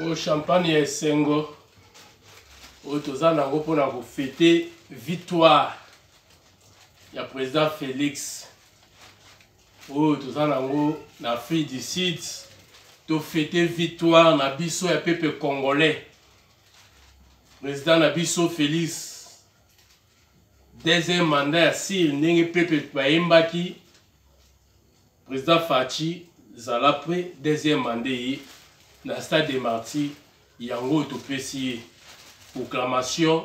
Oyo champagne ya esengo oyo toza nango mpona kofete victoire ya président Félix oyo toza nango na Afrique du Sud. Tofete victoire na biso ya peuple congolais, président na biso Félix, deuxième mandat ya sire ndenge peuple bayembaki. Président Fatshi, zala prêt, deuxième mandat ye na stade de Martyrs. Yango oyo topesi ye proclamation,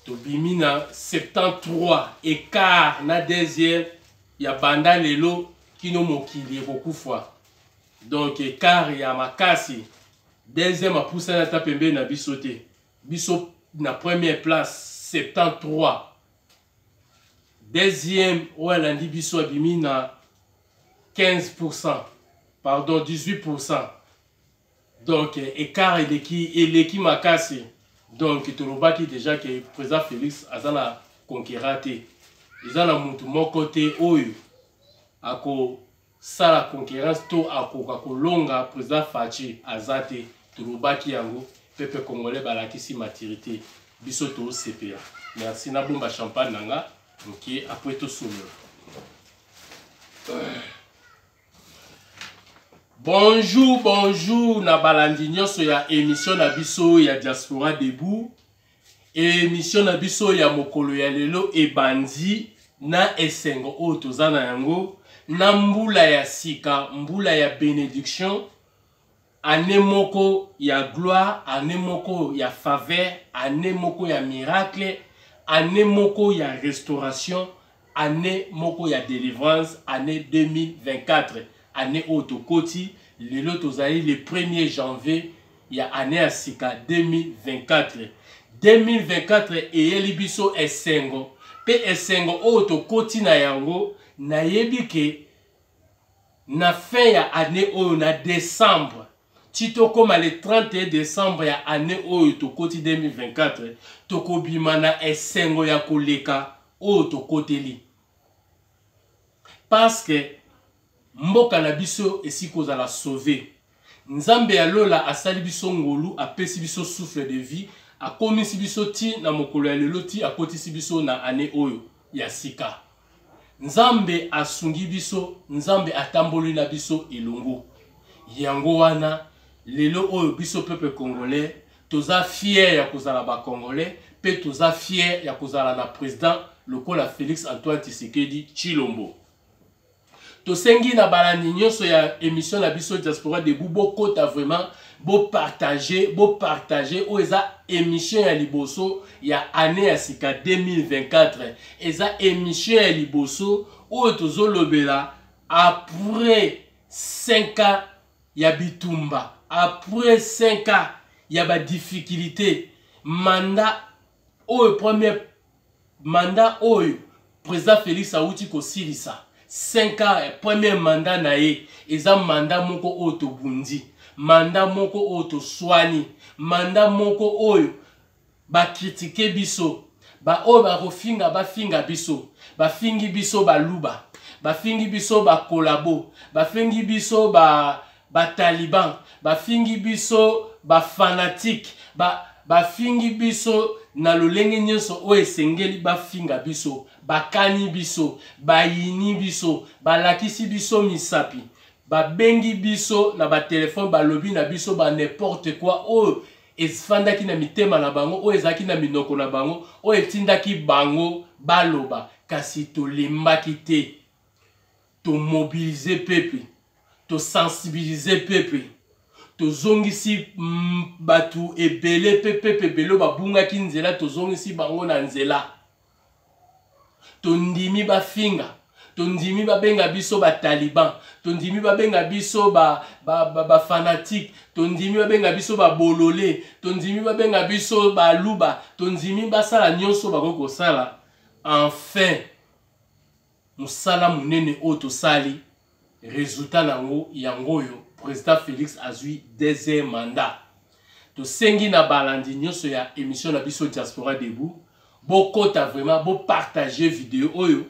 tobimi na 73 écart na deuxième ya banda lelo kino mokili ekokufa. Donc écart ya makasi, deuxième apusani ata pembeni na biso te. Biso na première place 73, deuxième oyo alandi biso abimi na 15, pardon, 18. Donc écart eleki, eleki makasi. Donc tolobaki déjà ke président Félix aza na concurrent te, eza na mutu moko te oyo akosala concurrence to akoka kolonga président Fatshi, aza te. Tolobaki yango, peuple congolais balakisi maturité, biso tosepela. Merci. Nabomba champagne na nga moke, après tosolola. Bonjour, bonjour na balandi nyonso ya émission na biso ya Diaspora Debout. Émission na biso ya mokolo ya lelo ebandi na esengo oyo toza na yango na mbula ya sika, mbula ya bénédiction, année moko ya gloire, année moko ya faveur, année moko ya miracle, année moko ya restauration, année moko ya délivrance, année 2024, année oyo tokoti lelo. Tozali le 1er janvier ya année ya sika 2024. 2024 eyeli biso esengo, mpe esengo oyo tokoti na yango, nayebi ke na fin ya année oyo, na décembre, ti tokóma le 31 décembre ya année oyo tokoti 2024, tokobima na esengo ya koleka oyo tokoteli, parce que mboka na biso esi kozala sauvé. Nzambe ya lola asali biso ngolu, apesi biso souffle de vie, akomisi biso ti na mokolo ya lelo, ti akotisi biso na année oyo ya sika. Nzambe asungi biso, Nzambe atamboli na biso elongo. Yango wana lelo oyo biso peuple congolais toza fier ya kozala bacongolais, mpe toza fier ya kozala na président lokola Félix Antoine Tshisekedi Tshilombo. Tosengi na balandi nyonso ya émission na biso Diaspora Debout, bokota vraiment, bopartage, bopartage. Oyo eza émission ya liboso ya année ya sika 2024, eza émission ya liboso oyo tozolobela après 5 ans ya bitumba, après 5 ans ya badifficulté. Mandat oyo, premier mandat oyo président Félix awuti kosilisa 5 ans ya premier mandat na ye, eza mandat moko oyo tobundi, mandat moko oyo toswani, mandat moko oyo bacritiquer biso. Baoyo bakofinga, bafinga biso, bafingi biso baluba, bafingi biso bacollabo, bafingi biso bataliban, bafingi biso bafanatique, bafingi biso na lolenge nyonso oyo esengeli bafinga biso. Bakani biso, bayini biso, balakisi biso misapi, babengi biso na batelefone, balobi na biso ba n'importe quoi oyo efandaki na mitema na bango, oyo ezalaki na minoko na bango, oyo etindaki bango baloba. Kasi tolembaki te, tomobiliser peuple, tosensibiliser peuple, tozongisi bato ebele mpe peuple ebele oyo babungaki nzela, tozongisi bango na nzela. Tondimi bafinga, tondimi babenga biso bataliban, tondimi babenga biso bafanatique, tondimi babenga biso babolole, tondimi babenga biso baluba, tondimi basala nyonso bakoki kosala. Enfin, mosala monene oyo tosali, résultat nango yango oyo: président Félix azwi deuxième mandat. Tosengi na balandi nyonso ya émission na biso Diaspora Debout, bokota vraiment, bopartage video oyo.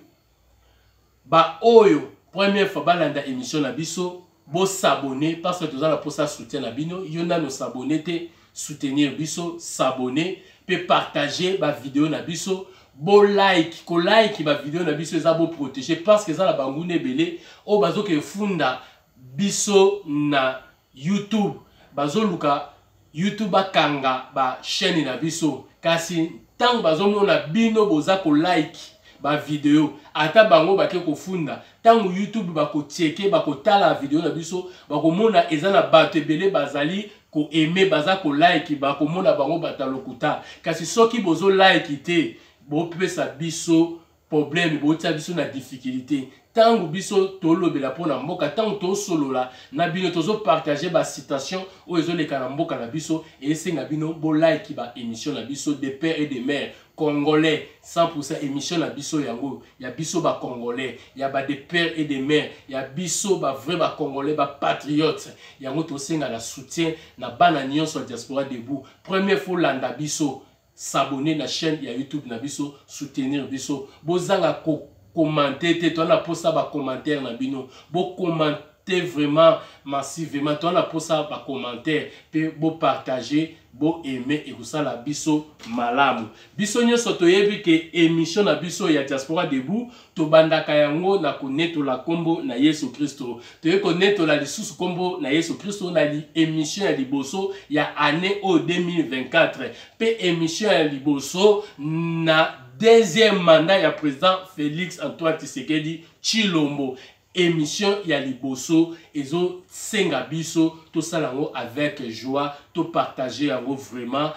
Baoyo première fois balanda émission na biso. Bo s'abonner parce que toza na posa soutien na bino. Yo nano s'abonner te, soutenir biso, s'abonner pe partager ba video na biso. Bo like, ko like ba video na biso eza bo protéger parce que eza na banguna ebele oyo bazoke funda biso na YouTube, bazoluka YouTube bakanga ba chaîne na biso, kasi ntango bazomona bino boza ko like ba video, ata bango bake kofunda, ntango YouTube bakotieke bakotala video na biso, bakomona eza na bato ebele bazali ko aimer, baza ko like, bakomona bango bato ya lokuta. Kasi soki bozo like te, bopesa biso problème, botia biso na difficulté. Ntango biso tolobela mpo na mboka, ntango tosolola na bino, tozopartage ba citation oyo ezoleka na mboka na biso, esenga bino bolike ba émission na biso de père et de mère congolais 100%. Émission na biso yango ya biso ba congolais, ya ba de père et de mère, ya biso ba vrai ba congolais, ba patriote. Yango tosenga na soutien na bana nyonso ya Diaspora Debout. Première fois landa biso, s'abonner na chaîne ya YouTube na biso, soutenir biso. Bozanga ko commenter te, toza na posa ba commentaire na bino. Bo commenter vraiment massivement, toza na posa ba commentaire, pe bo partager, bo aimer, ekosala biso malamu. Biso nyonso toyebi ke émission na biso ya Diaspora Debout tobandaka yango na konetola nkombo na Yesu Kristo. Toye konetola lisusu nkombo na Yesu Kristo na émission ya liboso ya année oyo 2024, mpe émission ya liboso na deuxième mandat ya président Félix Antoine Tshisekedi Tshilombo. Émission ya liboso ezosenga biso tosala yango avec joie, topartage yango vraiment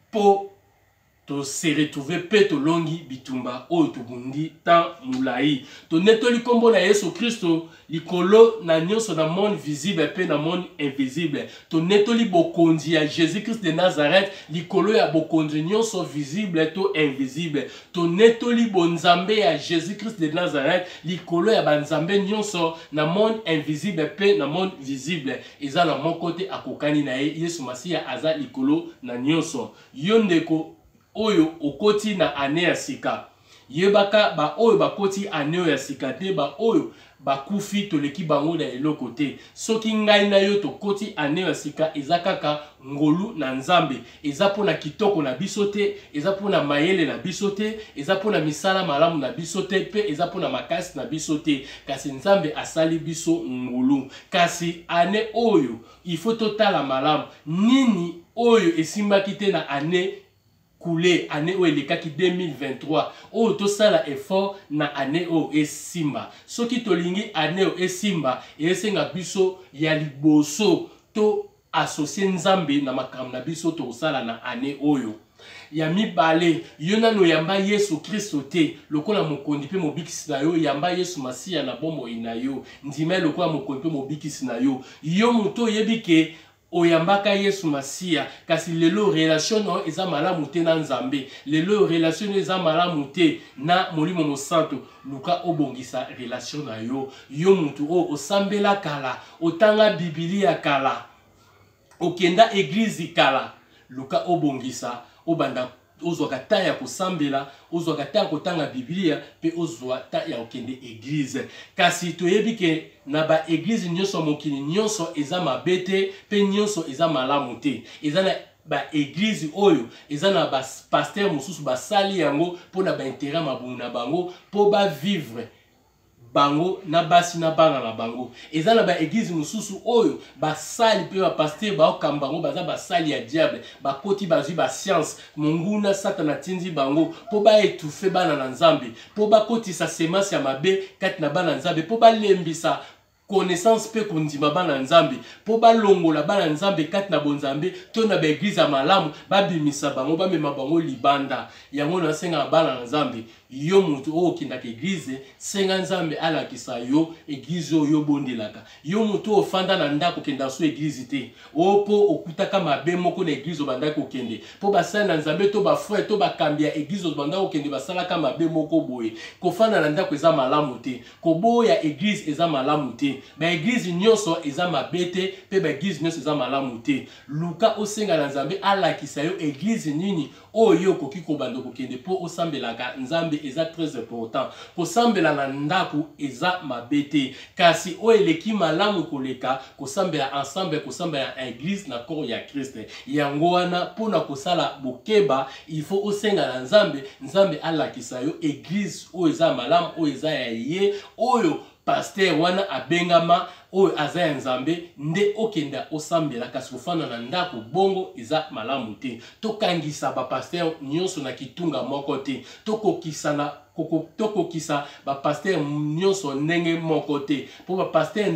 mpo tose retrouve mpe tolongi bitumba oyo tobundi tan molai. Tonetoli nkombo na Yesu Kristo likolo na nyonso, na monde visible mpe na monde invisible. Tonetoli bokonzi ya Jésus Christ de Nazareth likolo ya bokonzi nyonso visible to invisible. Tonetoli bonzambe ya Jésus Christ de Nazareth likolo ya banzambe nyonso na monde invisible mpe na monde visible. Eza na moko te akokani na ye. Yesu Masiya aza likolo na nyonso. Yo ndeko oyo okoti na ane ya sika, yebaka baoyo bakoti ane oyo ya sika te, baoyo bakufi toleki bango na eloko te. Soki ngai na yo tokoti ane ya sika, eza kaka ngolu na Nzambe. Eza mpona kitoko na biso te, eza mpona mayele na biso te, eza mpona misala malamu na biso te, mpe eza mpona makasi na biso te, kasi Nzambe asali biso ngolu. Kasi ane oyo il faut totala malamu nini oyo esimbaki te na année coulée, année oyo elekaki 2023, oyo tosala effort na année oyo esimba. Soki tolingi année oyo esimba, esenga biso ya liboso to associe Nzambe na makambo na biso tokosala na année oyo. Ya mibale, yo nano yamba Yesu Kristo te lokola mokonzi mpe mobikisi na yo. Yamba Yesu Masiya na bomoi na yo, ndima ye lokola mokonzi mpe mobikisi na yo. Yo moto oyebi ke oyambaka Yesu Masiya, kasi lelo relation na yo eza malamu te na Nzambe, lelo relation na yo eza malamu te na Molimo Mosantu, luka obongisa relation na yo. Yo motu oyo osambela kala, otanga Bibilia kala, okenda eglize kala, luka obongisa, obanda ozwaka ta ya kosambela, ozwaka ta ya kotanga Biblia, mpe ozwa ta ya kokende eglize. Kasi toyebi ke na baeglize nyonso, mokili nyonso eza mabe te mpe nyonso eza malamu te. Eza na baeglize oyo eza na bapaster mosusu basali yango mpona baintere mabumu na bango, mpo bavivre bango na basi na bana na bango. Eza na baeglize mosusu oyo basali mpe bapaster baokamba bango baza basali ya diable, bakoti bazwi bascience, monguna Satana atindi bango mpo baetufe bana na Nzambe, mpo bakotisa semence ya mabe kati na bana Nzambe, mpo balembisa connaissance mpe kondima bana Nzambe, mpo balongola bana Nzambe kati na bonzambe to na baeglize ya malamu, babimisa bango, bamema bango libanda. Yango nasengaka bana na Nzambe, yo moto oyo okendaka eglize, senga Nzambe alakisa yo eglize oyo yo obondelaka. Yo moto oyo ofanda na ndako, okendaka so eglize te, oyo mpo okutaka mabe moko na eglize obandaki kokende, mpo basali na Nzambe to bafrere to bakambi ya eglize obandaki kokende basalaka mabe moko boye. Kofanda na ndako eza malamu te, koboya eglize eza malamu te. te. Ba eglise nyonso eza mabe te mpe ba eglise nyonso eza malamu te. Luka osenga na Nzambe alakisa yo eglise nini oyo yo okoki kobanda kokende mpo osambelaka Nzambe. Eza très important. Kosambela na ndako eza mabe te, kasi oyo eleki malamu koleka kosambela ensemble, kosambela na eglise na corps ya Christ. Yango wana mpo na kosala bokeba, il faut osenga na Nzambe, Nzambe alakisa yo eglise oyo eza malamu, oyo eza ya ye, oyo pasteur wana abengama, oyo aza ya Nzambe, nde okenda osambela. Kasi kofanda na ndako bongo eza malamu te. Tokangisa ba pasteur nyonso na kitunga moko te, tokokisa ba pasteur nyonso ndenge moko te, mpo ba pasteur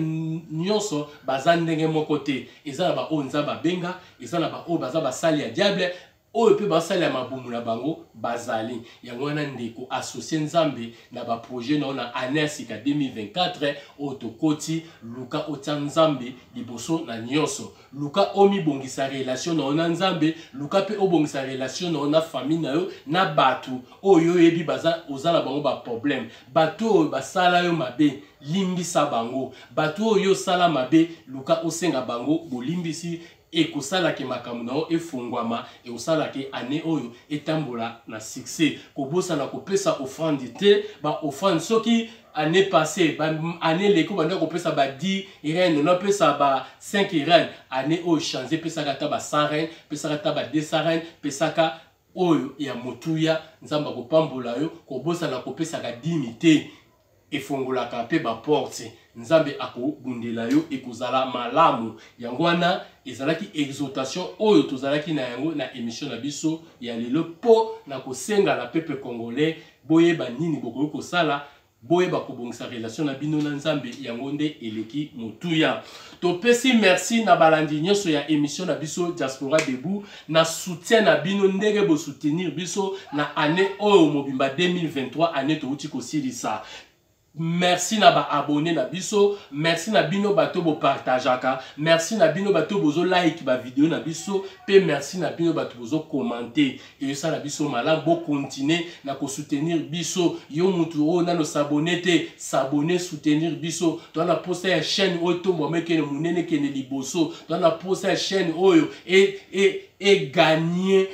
nyonso baza ndenge moko te. Eza na baoyo Nzambe abenga, eza na baoyo baza basali ya diable, oyo mpe basali ya mabumu na bango bazali. Yango wana ndeko, associe Nzambe na ba projet na yo na année ya sika 2024 oyo tokoti. Luka otia Nzambe liboso na nyonso, luka omibongisa relation na yo na Nzambe, luka mpe obongisa relation na yo na famille na yo, na bato oyo oyebi baza oza na bango ba problème. Bato oyo basala yo mabe, limbisa bango. Bato oyo osala mabe, luka osenga bango bolimbisi. Ekosalaka makambo na yo efungwama, ekosalaka année oyo etambola na succès. Kobosana kopesa offrande te. Ba offrande, soki année passée, ba année eleki obanda kopesa ba 10 rand, napesa ba 5 rand, année oyo change, pesaka ata ba 100 rand, pesaka ata ba 200 rand, pesaka oyo ya motuya, Nzambe akopambola yo. Kobosana kopesaka dîme te, efongolaka mpe ba porte, Nzambe akobundela yo, ekozala malamu. Yango wana ezalaki exhortation oyo tozalaki na yango na émission na biso ya lelo, mpo na kosenga na peuple congolais boyeba nini bokoki kosala, boyeba kobongisa relation na bino na Nzambe, yango nde eleki motuya. Topesi merci na balandi nyonso ya émission na biso Diaspora Debout, na soutien na bino, ndenge bosoutenir biso na année oyo mobimba 2023, année touti kosilisa. Merci na ba abonné na biso, merci na bino bato bopartageaka, merci na bino bato bozolike ba vidéo na biso, mpe merci na bino bato bozocommenter. Eyosala biso malamu, bocontinuer na kosoutenir biso. Yo mutu oyo nano s'abonner te, s'abonner, soutenir biso. Toza na posa ya chaîne oyo tombwama, ekende monene, ekende liboso. Toza na posa ya chaîne oyo egagner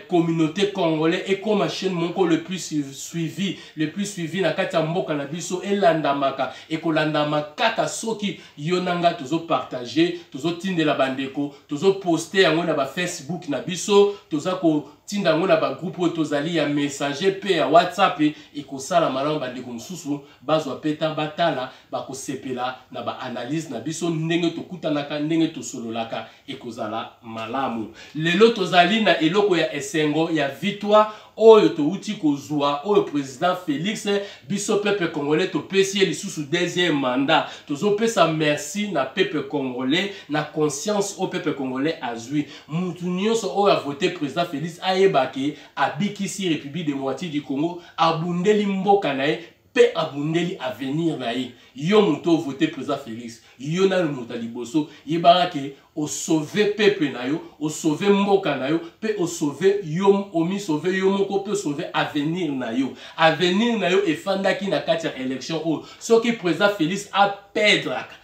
communauté congolais, ekoma chaîne moko le plus suivi, le plus suivi na kati ya mboka na biso. Elandamaka, ekolandama kaka soki yo na nga tozopartager, tozotindela bandeko, tozoposter yango na ba Facebook na biso, toza kotinda yango na ba groupe oyo tozali ya messager mpe ya WhatsApp. Ekosala malamu, bandeko mosusu bazwa mpe ta batala, bakosepela na ba analyse na biso, ndenge tokutanaka, ndenge tosololaka, ekozala malamu. Lelo tozali na eloko ya esengo ya victoire oyo touti kozwa, oyo président Félix, biso peuple congolais topesi ye lisusu deuxième mandat. Tozopesa merci na peuple congolais, na conscience oyo peuple congolais azwi. Mutu nyonso oyo avote président Félix ayeba ke abikisi République démocratique du Congo, abundeli mboka na ye mpe abundeli avenir na ye. Yo moto ovote président Félix, yo nanu moto ya liboso, yebaka ke osauve peuple na yo, osauve mboka na yo, mpe osauve yo, omisauve yo moko, mpe osauve avenir na yo. Avenir na yo efandaki na kati ya élection oyo. Soki président Félix aperdraka,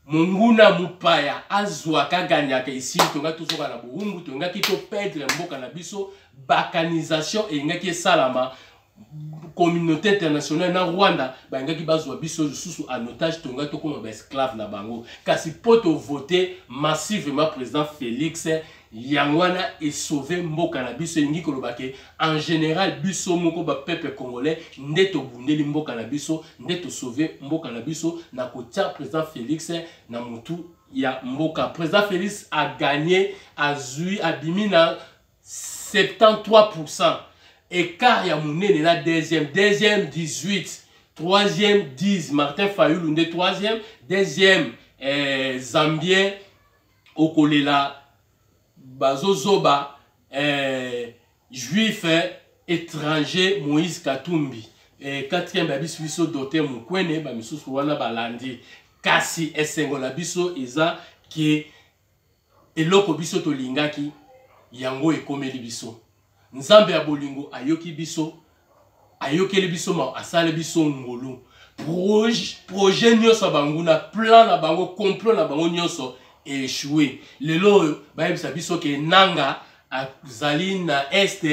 monguna mopaya azwaka, aganyaka, esili, tongaki tozoka na bowumbu, tongaki toperdre mboka na biso, balkanisation elingaki esalama, communauté internationale na Rwanda balingaki bazwa biso lisusu en otage, tongaki tokóma ba esclave na bango. Kasi mpo tovote massivement président Félix, yango wana esauve mboka na biso. Elingi koloba ke en général biso moko ba peuple congolais nde tobundeli mboka na biso, nde tosauve mboka na biso na kotia président Félix na motu ya mboka. Président Félix agagné, azwi, abimi na 73 % écart ya monene na deuxième. Deuxième 18, troisième 10, Martin Fayulu nde troisième. Deuxième zambien okolela bazozoba, juif étranger Moïse Katumbi. Quatrième ya biso, biso docteur Mukwege, bamisusu wana balandi. Kasi esengo na biso eza ke eloko biso tolingaki yango ekomeli biso. Nzambe ya bolingo ayoki biso, ayokeli biso ma, asali biso ngolu. Projet nyonso ya banguna, plan na bango, complot na bango nyonso échoué. Lelo oyo bayebisa biso ke Nanga azali na Est,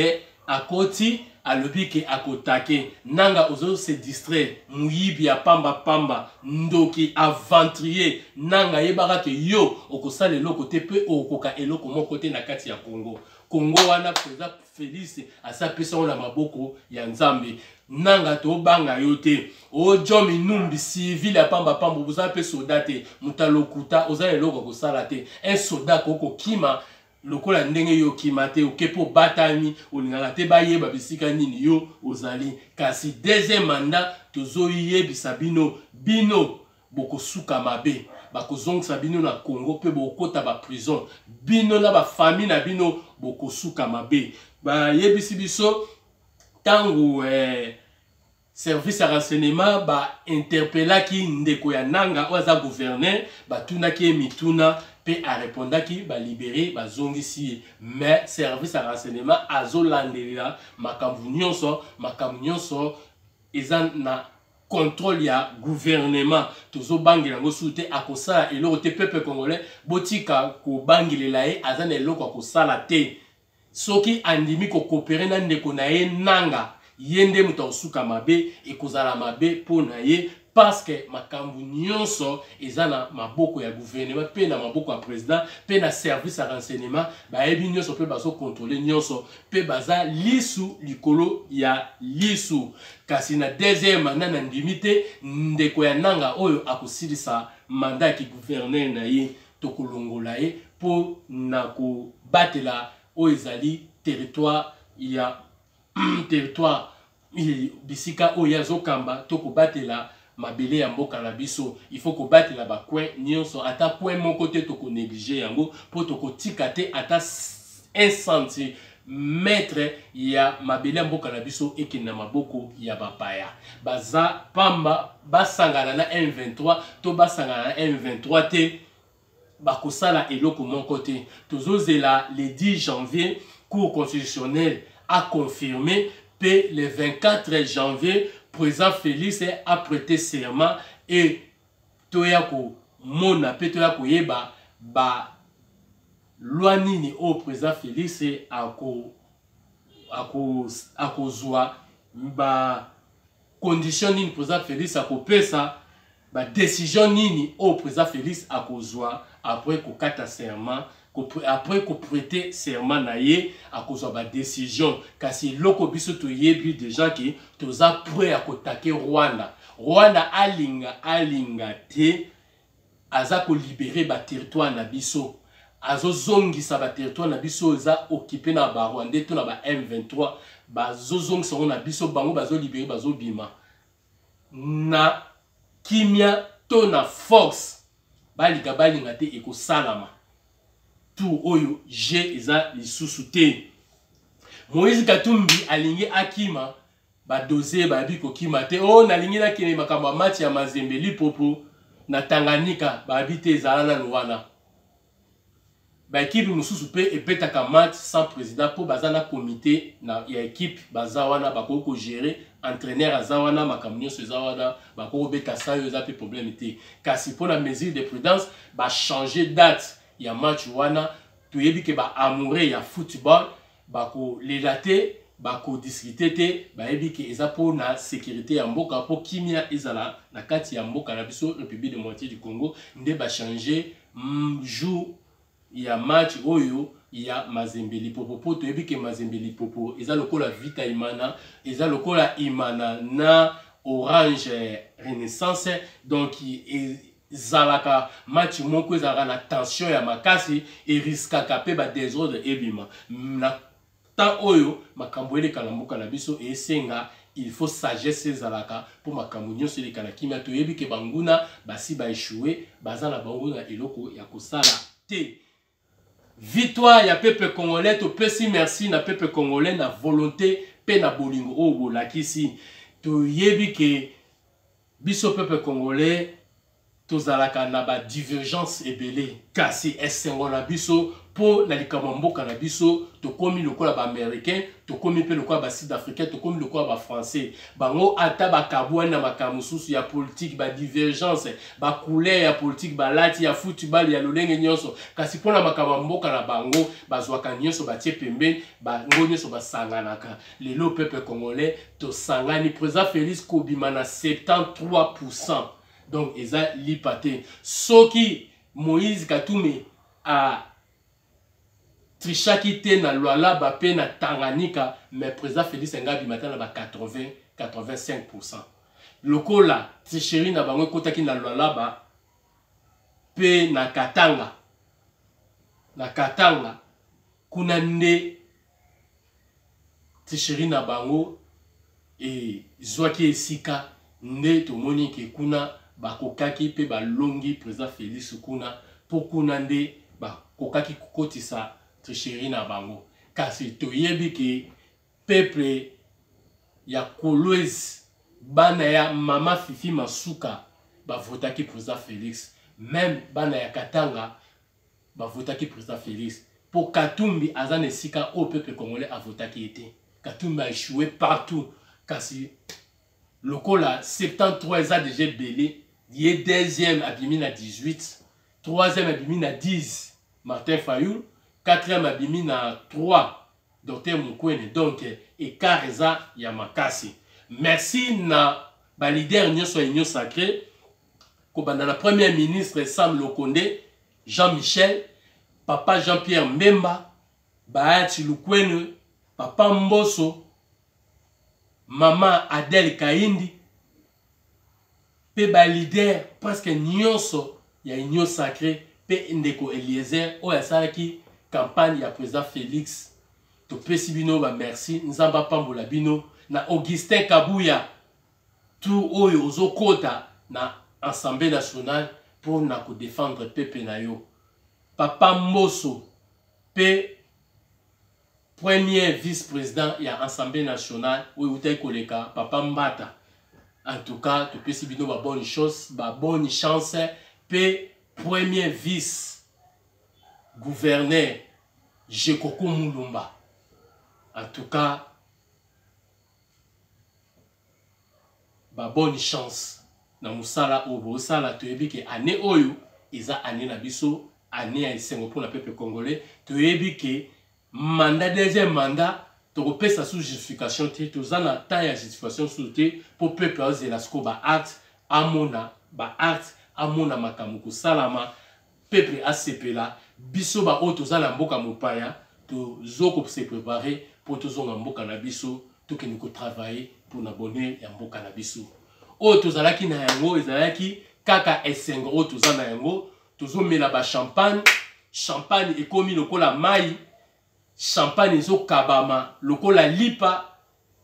akoti, alobi ke akotake. Nanga ozo se distraire, moyibi ya pamba-pamba, ndoki, aventurier. Nanga, yebaka ke yo okosala eloko te mpe okokoka eloko moko te na kati ya Congo. Congo wana, président Félix asi apesa yango na maboko ya Nzambe. Nanga, tobanga yo te. O John Minumbi, civil ya pambapamba, oza mpe soda te, moto alokuta, oza na eloko ya kosala te. Un soldat akoki kokima lokola ndenge yo okima te, oke mpo obatami, olingaka te bayeba bisika nini yo ozali. Kasi deuxième mandat, tozoyebisa bino, bino bokosuka mabe. Bakozongisa bino na Congo mpe bokokota baprison, bino na bafamille na bino bokosuka mabe. Bayebisi biso ntango service ya renseignement bainterpellaki ndeko ya Nanga oyo aza gouverneur, batunaki ye mituna mpe arépondaki, balibérer, bazongisi ye. Mais service ya renseignement azolandelela makambo nyonso, makambo nyonso eza na contrôle ya gouvernement. Tozobangela yango susu te, akosala eloko te. Peuple congolais, botika kobangelela ye, aza na eloko ya kosala te. Soki andimi kocoopérer na ndeko na ye Nanga, ye nde moto akosuka mabe, ekozala mabe mpo na ye, parce que makambo nyonso eza na maboko ya gouvernement mpe na maboko ya président mpe na service ya renseignement. Bayebi nyonso mpe bazocontrôler nyonso mpe baza lisu likolo ya lisu. Kasi na deuxième mandat, na ndimi te ndeko ya Nanga oyo akosilisa mandat ya kigouverneur na ye. Tokolongola ye mpo na kobatela oyo ezali territoire ya territoire bisika oyo azokamba, to kobatela mabele ya mboka na biso. Il faut kobatela bacoin nyonso, ata coin moko te tokonégliger yango, mpo tokotika te ata 1 centimètre ya mabele ya mboka na biso ekende na maboko ya bapaya. Baza pamba, basangana na M23 to basangana na M23 te, bakosala eloko moko te. Tozozela le 10 janvier, Cour constitutionnelle a confirmé, mpe le 24 janvier, président Félix a prêté serment et toya komona mpe toya koyeba ba loi nini oyo président Félix akozwa, ba condition nini président Félix akopesa, badécision nini oyo président Félix akozwa après kokata serment, après koprêter serment na ye, akozwa badécision. Kasi eloko biso toyebi déjà ke toza prêt ya koattaquer Rwanda. Rwanda, alinga alinga te, aza kolibérer baterritoire na biso, azozongisa baterritoire na biso eza occupé na barwandais to na ba M23. Bazozongisa yango na biso, bango bazolibérer, bazobima na kimia to na force. Balinga balinga te, ekosalama. Tour oyo g eza lisusu te. Moïse Katumbi alingi akima, badoze bayebi kokima te. Oyo nalingi nakende makambo ya match ya Mazembe Lipopo na Tanganyika, bayebi te, ezala nanu wana. Baekipe mosusu mpe ebetaka match sans président, mpo baza na comité ya équipe, baza wana, bakoki kogérer, entraîneur aza wana, makambo nyonso eza wana, bakoki kobeta sa oyo eza mpe problème te. Kasi mpo na mesure de prudence, bachanger date ya match wana. Toyebi ke baamoureux ya football bakolela te, bakodiscuter te, bayebi ke eza mpona sécurité ya mboka, mpo kimia ezala na kati ya mboka na biso, République démocratique du Congo, nde bachanger jour ya match oyo ya Mazembe Lipopo, mpo toyebi ke Mazembe Lipopo eza lokola Vita Imana, eza lokola Imana na Orange Renaissance. Donc ezalaka match moko ezalaka na tension ya makasi, eriskaka mpe badésordre ebima. Na temps oyo makambo eleka na mboka na biso, esenga il faut sagesse ezalaka mpo makambo nyonso eleka na kimia. Toyebi ke banguna basi baéchouer, baza na bango na eloko ya kosala te. Victoire ya peuple congolais, topesi merci na peuple congolais na volonté mpe na bolingo oyo bolakisi. Toyebi ke biso peuple congolais tozalaka na badivergence ebele, kasi esengo na biso mpo Mpo na likambo ya mboka na biso, tokomi lokola ba Americains, tokomi mpe lokola ba Sud Africains, tokomi lokola ba Français. Bango ata bakabwani na makambo mosusu ya politike, ba divergence, ba couleur ya politike, balati ya football ya lolenge nyonso, kasi mpo na makambo ya mboka na bango bazwaka nyonso batie pembeni, bango nyonso basanganaka. Lelo peuple congolais tosangani, président Felix kobima na 73%, donc eza lipa te. Soki Moïse Katumbi a trichaki te na Lualaba pe na Tanganyika, mais président Félix nga abima ata na ba 80 85%. Lokola tricherie na bango ekotaki na Lualaba pe na Katanga, na Katanga kuna nde tricherie na bango ezwaki esika, nde tomoni ke kuna bakokaki pe balongi président Félix kuna, po kuna nde bakokaki kokotisa tricherie na bango. Kasi toyebi ke peuple ya Kolwezi, bana ya mama Fifi Masuka bavotaki président Félix, même bana ya Katanga bavotaki président Félix, po Katumbi aza na esika oyo peuple congolais avotaki ye te. Katumbi a échoué partout, kasi lokola 73 eza déjà ebele, ye deuxième abimi na 18, troisième abimi na 10 Martin Fayulu, quatrième abimi na 3 Docteur Mukwege. Donc écart eza ya makasi. Merci na ba leader nyonso ya Union Sacrée, kobanda na premier ministre Sam Lokonde, Jean-Michel, papa Jean-Pierre Mbemba, Bahati Lukwene, papa Mboso, mama Adèle Kaindi, pe ba leader presque nyonso ya Union Sacrée, pe ndeko Eliezer oyo asalaki campagne ya président Félix. Topesi bino ba merci, Nzambe apambola bino. Na Augustin Kabuya, tout oyo ozokota na Assemblée nationale pour na ko défendre peuple na yo. Papa Mboso pe premier vice-président ya Assemblée nationale oyo eutaki koleka, papa Mbata. En tout cas, topesi bino ba bonne chose, ba bonne chance. Pe premier vice gouverneur Jekoko Mulumba. En tout cas, ba bonne chance na mosala oyo bosala. Toyebi ke année oyo eza année na biso, année ya esengo mpona peuple congolais. Toyebi ke mandat, deuxième mandat, tokopesa sous justification te, toza na temps ya justification susu te, mpo peuple azela sikoyo ba acte, amona ba acte, amona makambo kosalama, peuple asepela. Biso ba oyo toza na mboka mopaya tozo ko se préparer mpo tozonga mboka na biso, tokende kotravailler mpona bonheur ya mboka na biso. Oyo tozalaki na yango ezalaki kaka esengo oyo toza na yango, tozomela ba champagne, champagne ekomi lokola mai, champagne ezokabama lokola lipa.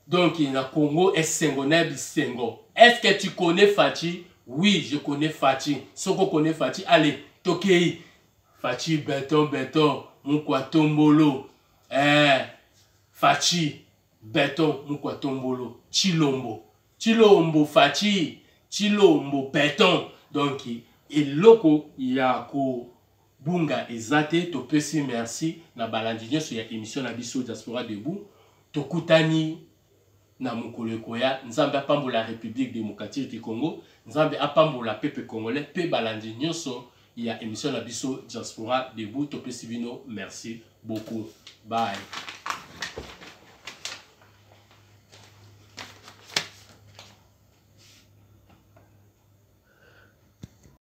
Donc na Congo esengo na bisengo. Est-ce que tu connais Fatshi? Oui, je connais Fatshi. Soko connais Fatshi, allez, tokei. Fatshi béton béton, mukwa tombolo. Fatshi béton mukwa tombolo. Chilombo. Chilombo Fatshi, Chilombo béton. Donc eloko ya ko bunga eza te. Topesi merci na balandi nyonso ya émission na biso Diaspora Debout. Tokutani na mokolo ekoya. Nzambe apambola République démocratique du Congo, Nzambe apambola peuple congolais pe balandi nyonso ya émission na biso Diaspora Debout. Topesi bino merci beaucoup. Bye.